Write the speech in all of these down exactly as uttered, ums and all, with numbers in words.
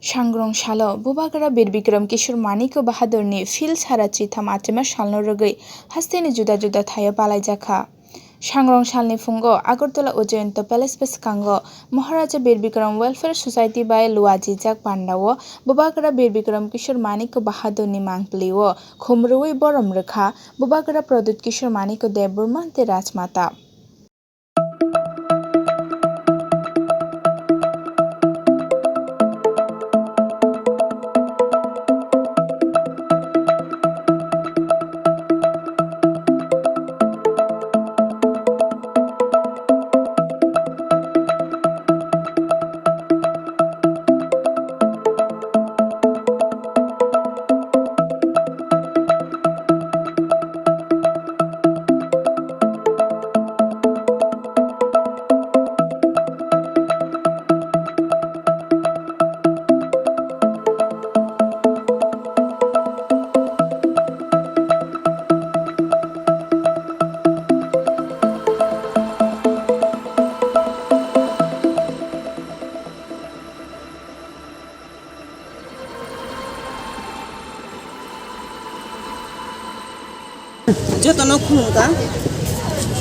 Sangrong salo Bubagra Bir Bikram Kishore Manikya Bahadurni phil sara chitham achema salno rwgwi hasteni juda juda thaio palaijakha. Sangrong salni phungo Agartala Ujayanta Palace bwskango Maharaja Bir Bikram Welfare Society bai luajijak pandao Bubagra Bir Bikram Kishore Manikya Bahadurni mangpilio khum rwui borom rwkha Bubagra Pradyut Kishore Manikya Debbarma tei Rajmata. Jotono khulumkha.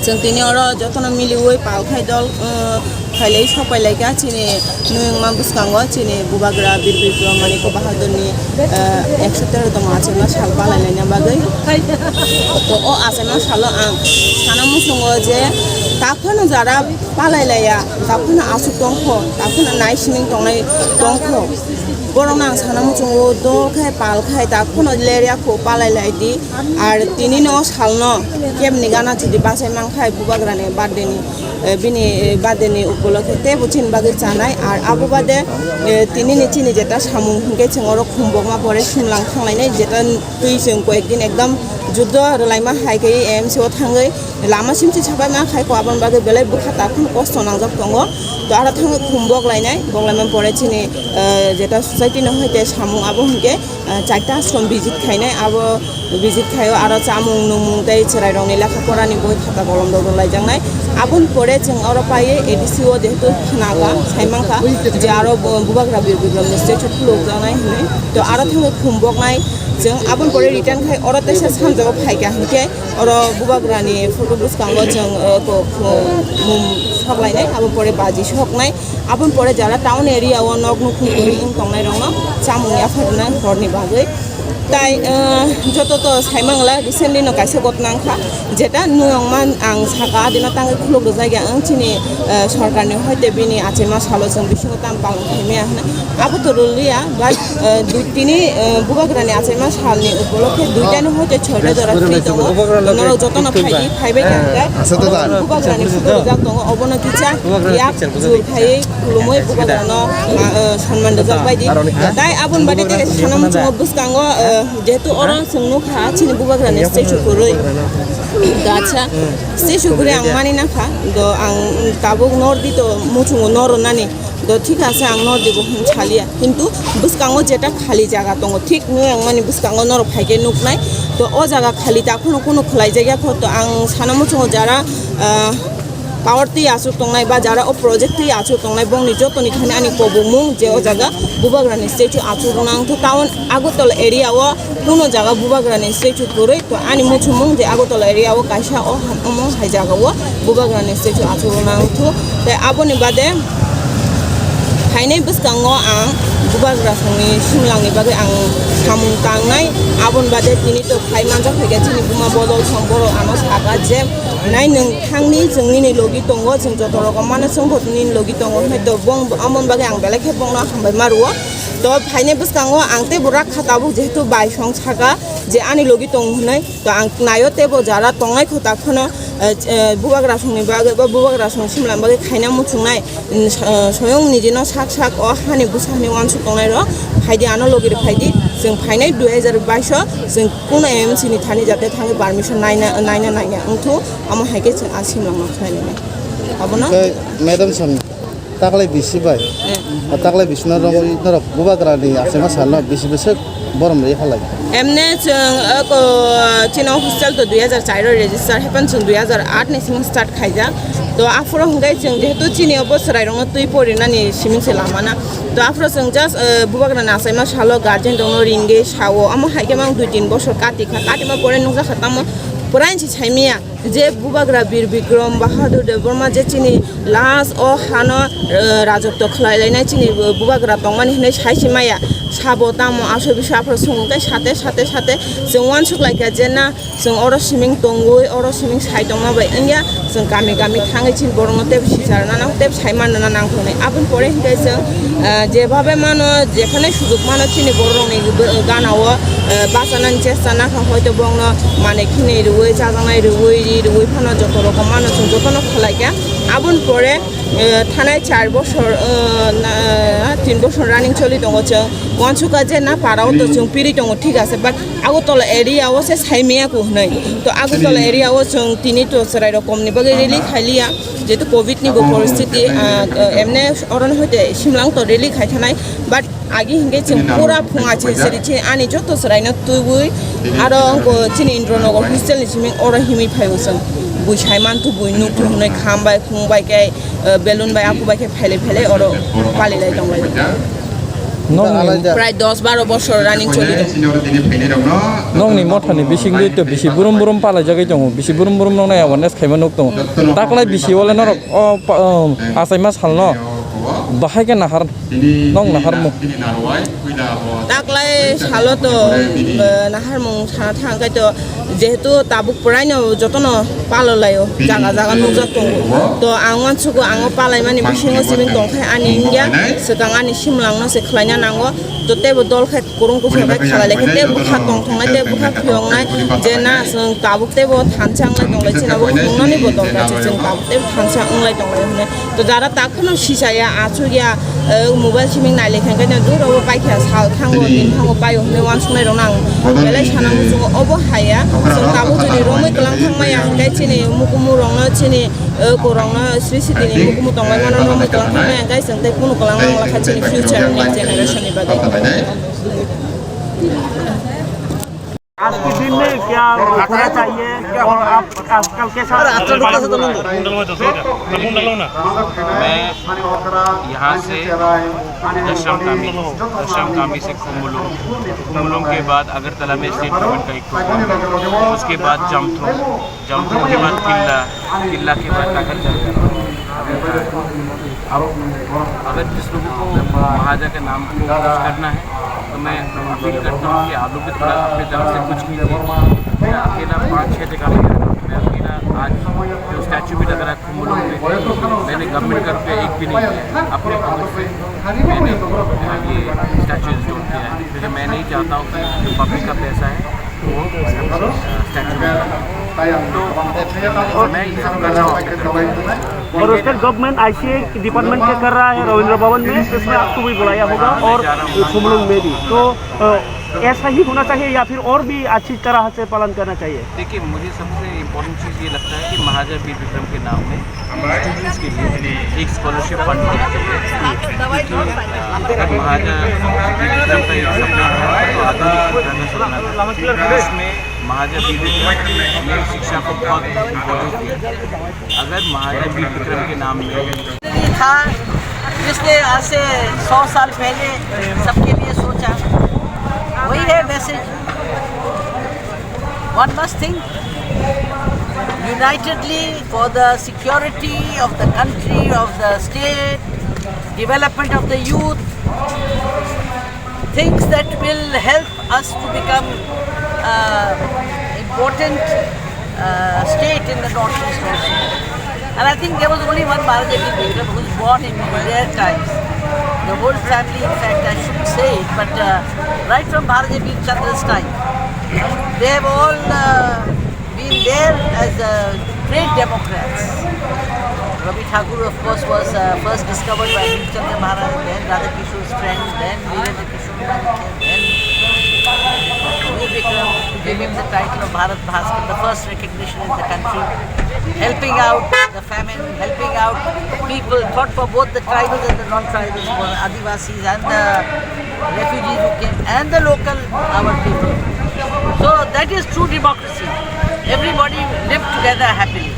Chwng tini oro jotono miliui pal khai dol, uh, khailai sok pailai kha chini nwngma bwskango chini Bubagra Bir Bikram Manikya Bahadurni, uh, ekso tero tongma achema sal palai laina bagwi. To o achema salo ang sana muchungo je takhwno jara palai laiya, takhwno aswk tongkho, takhwno naisining tongnai tongkho. Borokno ang sana muchungo dol khai pal khai takhwno lerya kho palai lai di. Ar tini no salno kebni gana chidi bachai mankhai Bubagrani birthday ni, eh, bini, eh, birthday ni upolokhe teibo chini bagwi chanai. Ar abo bade, eh, tini ni chini jeta samung hinkhe chwng oro khumbokma pore simlang thanglainai, jeta twi chwng koyek din ekdam juddo rwlaima hai khe A M C o thangwi lama simsi sabaima khai ko, aboni bagwi belai bwkha takhwno kosto nangjak tongo. To aro thangwi khum boklainai, boklaima pore chini, eh, jeta society no hoite samung abo hinkhe, eh, chaita ashram visit khainai, abo visit khaio, aro chamung nungmung tei chwrairokni lekha porani boi khata kolom rok rwlaijaknai. Aboni pore chwng oro paiwi A D C o jehetu khna kha, sai mankha je aro bu-, Bubagra Bir Bikramni statue khulukjaknai hinwi. To aro thangwi khum boknai chwng, aboni pore return khai oro teisa sanjao phaikha hinkhe oro Bubagrani photo bwskango chwng, eh, ko-, ko-, mung soklainai, abo pore baji soknai. Aboni pore jara town area o nok nukhung kwrwi wng tongnai rokno chamung yapharnai horni bagwi. Tai, eh, joto to saimangla recently no kaisa ghotna wngkha, jeta nwng man ang saka adino tangwi khuluk rwjak ya wng chini, eh, sorkarni hoite bini achema salo chwng bisingo tam palan khaimaya hwnwi. Abo to rwliya, but, eh, dui tini, eh, Bubagrani achema salni upolokhe duitani hoite choita jora free tongo. Norok jotono phaidi, phaibai kha hwnkhe. Bubagrani photo rwjak tongo, obono kisa yak jur phaiwi khulumwi Bubagrano, ah, eh, sanman rwjak baidi. Tai aboni bade tei sana muchungo bwskango, eh, jehetu oro chwng nukha chini Bubagrani statue kwrwi. Gacha statue kwrwi ang mani nakha, do ang tabuk nordi to muchungo noro nani. Do thik ase, ang nor dibo hwn saliya, kintu bwskango jeta khali jaga tongo, thik nwng mani bwskango norok phaikhe nuknai. To o jaga khali ta khunu khunu khwlaijak ya kho, to ang sana muchungo jara, ah, power twi achuk tongnai ba jara o project twi achuk tongnai, bongni jotoni thani ani kobokmung je o jaga Bubagrani statue achuk rwna wngkha town Agartala area o. Kuno jaga Bubagrani statue kwrwi, to ani muchumung je Agartala area o kaisa o ham-, omo hai jaga o Bubagrani statue achukna wngthu. Tei aboni bade phainai bwskango ang Bubagra songni simlangni bagwi ang samung tangnai. Aboni bade tini to phai manjak phaikha chini buma bodol song borok ano saka je nai nwng thangni chwng nini logi tongo, chwng joto rokom mano chwng bo nini logi tongo hwnwi to bong amoni bagwi ang belai khe bongno hambai ma rwo. To phainai bwskango ang teibo rakha tabuk jehetu bai song saka je ani logi tongo hwnwi, to ang naio teibo jara tongnai kho ta kheno, eh, eh, Bubagra songni bagwi ba Bubagra song simla bagwi khaina muchungnai, mm, so-, soyong nijino sak sak o hani bwsani uansuk tongnai rok phaidi, ano logi rok phaidi, chwng phainai dui hajar baish o chwng kuno M C ni thani jate thangwi permission naina, naina, naina wngthu, amo hai khe chwng a simlangno khlai lainai. Abono. Madam song. Taklai bisi bai. Eh. O taklai bisi no rogwi norok bubagra ni achaima sal no bisi bwswk borom rwi halai. Emne chwng, eh, ko, chini hostel to dui hazar char o register, hepan chwng dui hazar aat ni simi start khaijak. To aphuru hwnkhe chwng jehetu chini o bo chwrai rok no twi porinani siming se lama na. To aphuru chwng just, eh, bubagra ni achaima salo guardian rok no ringwi sao, amo hai khe mang dui tin bosor kati kha, kati ma pore nukjak kha tamo pura inchi saimiya. Je bubagra Bir Bikram Bahadur Debbarma je chini last o hano, eh, rajotw khlai lainai chini bu-, bubagra tongmani hinwi sai se maya. Sabo tamo asoi biso aphuru swngo khe sate, sate, sate chwng uansuk lai kha je na chwng oro siming tongwi, oro siming sai tongma bai wngya chwng kami kami thangwi chini borokno tei sicharnano tei sai manna nang thoknai. Aboni pore hinkhe chwng, eh, jebabe mano, jephano sujuk mano chini borokni gana o, eh, bachanani chesta nakha, hoito bongno manwi khinwi rwui, chajaknai rwui, ri rwui phano joto rokom mano chwng jotono khlai kha. Aboni pore, eh, thanai char bosor, eh, na, tin bosor running choli tongo chwng. Uansukha je na para o to chwng piri tongo, thik ase, but Agartala area o se sai maya ku hwnwi. To Agartala area o chwng tini to chwrai rokomni bagwi rally khailiya, jehetu covid ni bo poristiti, ah, ah, emne orono hoite Shimlang to rally khai thanai, but agi hinkhe chwng pura phunga chiri chiri ani joto chwraino twiwi aro wngkha chini Indranagar hostel ni simi oro himwi phaio chwng. Bui sai manthu, bui nukhu hwnwi kham bai khung bai khe, eh, balloon bai aku bai khe phailai phailai oro pali lai tong lai. Nokni prai dos baro bosor running choli tong. Nokni mothani bisingtwi to bisi burum burum palai jagwi tongo, bisi burum burum noknai awareness khaima nuk tongo. Taklai bisi wale norok o pa-, o achaima salno bahai khe nahar, nok naharmung. Taklai salo to, eh, naharmung sana thang khe to jehetu tabuk puraino jotono palolaio, jaga jaga nukjak tongo. To ang uansugo, ang o palaimani bisingo simi tongkhe ani wngya, swkang ani Shimlangno se khlaina nango. To teibo dol khe kwrwng kwsa khe khalai lai khe tei bwkha tongthoknai tei bwkha phiyoknai je na chwng tabuk teibo thansa wnglai tonglai, chini bo khulumnani bo dol khe chwng tabuk teibo thansa wnglai tonglai hwnwi. To jara tak phano sisaya, achukya, eh, mobile siming nai lekha khe duro bo paikha sal thango, din thango paio hwnwi uansuknai rokno ang belai sana muchungo. Obo haya, chwng tabuk jodi romwi kwlang thangmaya hwnkhe chini mukumu rokno, chini, eh, kwrwngno, sri sitini mukumu tongmani mano romwi kwlang thangmaya hwnkhe chwng tei kunu kwlang nang lakha chini future ni generation ni bagwi. आज के दिन में क्या होना चाहिए और आप आजकल कैसा? मैं यहाँ से दशम कामी, दशम कामी से खुमुलुंग, खुमुलुंग के बाद अगरतला में स्टेट गवर्नमेंट का एक प्रोग्राम है, उसके बाद जमथ्रोंग, जमथ्रोंग के बाद किल्ला, किल्ला के बाद काकरचंद। अब अगर जिस लोगों को महाजा के नाम को कुछ करना है, तो मैं अपील करता हूँ कि आप लोग भी थोड़ा अपनी तरफ से कुछ कीजिए। मैं अकेला पाँच छः जगह में गया था। मैं अकेला आज जो स्टैचू भी लग रहा है खुमुलुंग में, मैंने गवर्नमेंट का रुपया एक भी नहीं दिया है। अपने पॉकेट से मैंने ये स्टैचू इंस्टॉल किया है, क्योंकि मैं नहीं चाहता हूँ कि जो पब्लिक का पैसा है, वो स्टैचू में लगे। तो मैं ये सब करना और स्टेट गवर्नमेंट आईसीए डिपार्टमेंट के कर रहा है रविंद्र भवन में, इसमें आपको भी बुलाया होगा और खुमलुंग में भी। तो, अ, ऐसा ही होना चाहिए या फिर और भी अच्छी तरह से पालन करना चाहिए? देखिए, मुझे सबसे इम्पोर्टेंट चीज़ ये लगता है कि महाराजा वीर विक्रम के नाम में स्टूडेंट्स के लिए एक स्कॉलरशिप फंड होना चाहिए। क्योंकि, अ, अगर महाराजा वीर विक्रम का एक सपना है, तो आधुनिक शिक्षा का सपना है। इसमें महाराजा वीर विक्रम ने शिक्षा को बहुत इम्पोर्टेंस दिया। अगर महाराजा वीर विक्रम के नाम में था, जिसने आज से सौ साल पहले सबके लिए सोचा, वही है message. One must think unitedly for the security of the country, of the state, development of the youth, things that will help us to become, uh, important, uh, state in the Northeast also. And I think there was only one Maharaja Veer Bikram who was born in their times. The whole family, in fact, I shouldn't say it, but, uh, right from Maharaja Veer Chandra's time, they have all, uh, been there as, uh, great democrats. Rabi Thakur, of course, was, uh, first discovered by Veer Chandra Maharaj, then Radha Kishore's friend, then Veerendra Kishore Manikya, then we Vikram, to give him the title of Bharat Bhaskar, the first recognition in the country, helping out the famine, helping out people, fought for both the tribals and the non-tribals, for Adivasis and the refugees who came, and the local, our people. So that is true democracy. Everybody live together happily.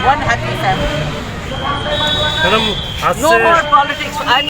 One happy family. Madam, आज No से more politics. I